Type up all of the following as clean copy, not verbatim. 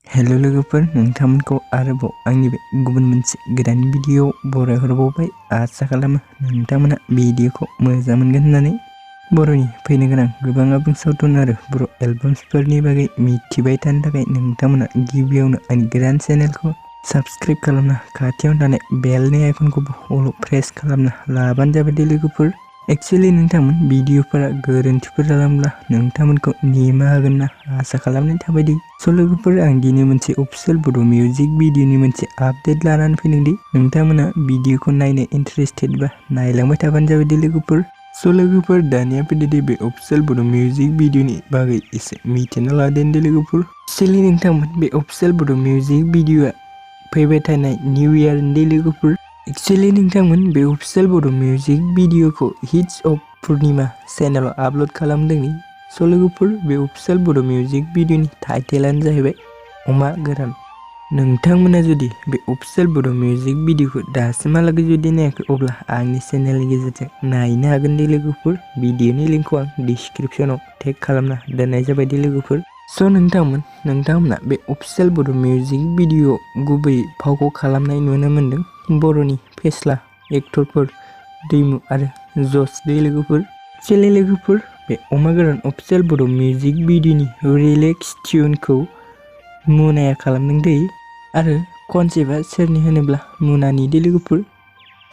Hello लोगोफोर नोंथांमोनखौ आरोबाव आंनि बे गुबुन मोनसे गोदान भिडिअ बरायहरबावबाय। आसा खालामो नोंथांमोना भिडिअखौ मोजां मोनगोन होननानै। बर'नि फैनो गोनां गोबां आबुं सावथुन आरो बर' एलबाम्सफोरनि बागै मिथिबाय थानो थाखाय नोंथांमोना गिबियावनो आंनि गोदान चेनेलखौ साबस्क्राइब खालामना खाथियावनो थानाय बेलनि आइकनखौबो अल प्रेस खालामना लाबानो जाबाय लोगोफोर। एक्चुअली नोंथांमोन भिडिअफोरा गोरोन्थिफोर जालांब्ला नोंथांमोनखौ निमाहा होगोन ना आसा खालामनाय थाबाय दि। स' लोगोफोर आं दिनै मोनसे अफिशियेल बड' मिउजिक भिडिअनि मोनसे आपडेट लानानै फैदों दि नोंथांमोना भिडिअखौ नायनो इन्टारेस्टेड बा नायलांबाय थाबानो जाबाय दि लोगोफोर। स' लोगोफोर दानिया फैदो दि बे अफिशियेल बड' मिउजिक भिडिअनि बागै एसे मिथिना लादों दि लोगोफोर। एक्चुअली नोंथांमोन बे अफिशियेल बड' मिउजिक भिडिअआ फैबाय थानाय निउ इयारनि लोगोफोर। एक्चुअली नोंथांमोन बे अफिशियेल बड' मिउजिक भिडिअखौ हिट्स अफ पुर्णिमा चेनेलाव आपल'ड खालामदों। स' लोगोफोर बे अफिशियेल बड' मिउजिक भिडिअनि टाइटेलानो जाहैबाय अमा गोरान। नोंथांमोना जुदि बे अफिशियेल बड' मिउजिक भिडिअखौ दासिमहालागै जुदि नायाखै अब्ला आंनि चेनेलनि गेजेरजों नायनो हागोन दि लोगोफोर। भिडिअनि लिंकखौ आं डिसक्रिप्शनाव टेग खालामना दोननाय जाबाय दि लोगोफोर। स' नोंथांमोना बे अफिशियेल बड' मिउजिक भिडिअ गुबै फावखौ खालामनाय नुनो मोन्दों बर'नि फेस्ला एक्टरफोर दैमु आरो जस दे लोगोफोर। एक्चुअली लोगोफोर बे अमा गोरान अफिशियेल बड' मिउजिक भिडिअनि रिलेक्स टिउनखौ मुनाया खालामदों दै आरो कनसेप्टआ सोरनि होनोब्ला मुनानि दे लोगोफोर।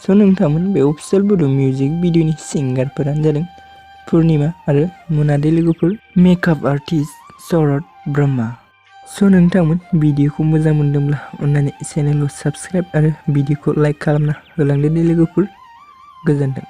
स' नोंथांमोन बे अफिशियेल बड' मिउजिक भिडिअनि सिंगारफोरानो जादों पुर्णिमा आरो मुना दे लोगोफोर। मेकआप आर्टिस्ट शरद ब्रह्मा। स' नोंथांमोन भिडिअखौ मोजां मोनदोंब्ला अन्नानै चेनेलखौ साबस्क्राइब आरो भिडिअखौ लाइक खालामना होलांदो दे लोगोफोर। गोजोन्थों।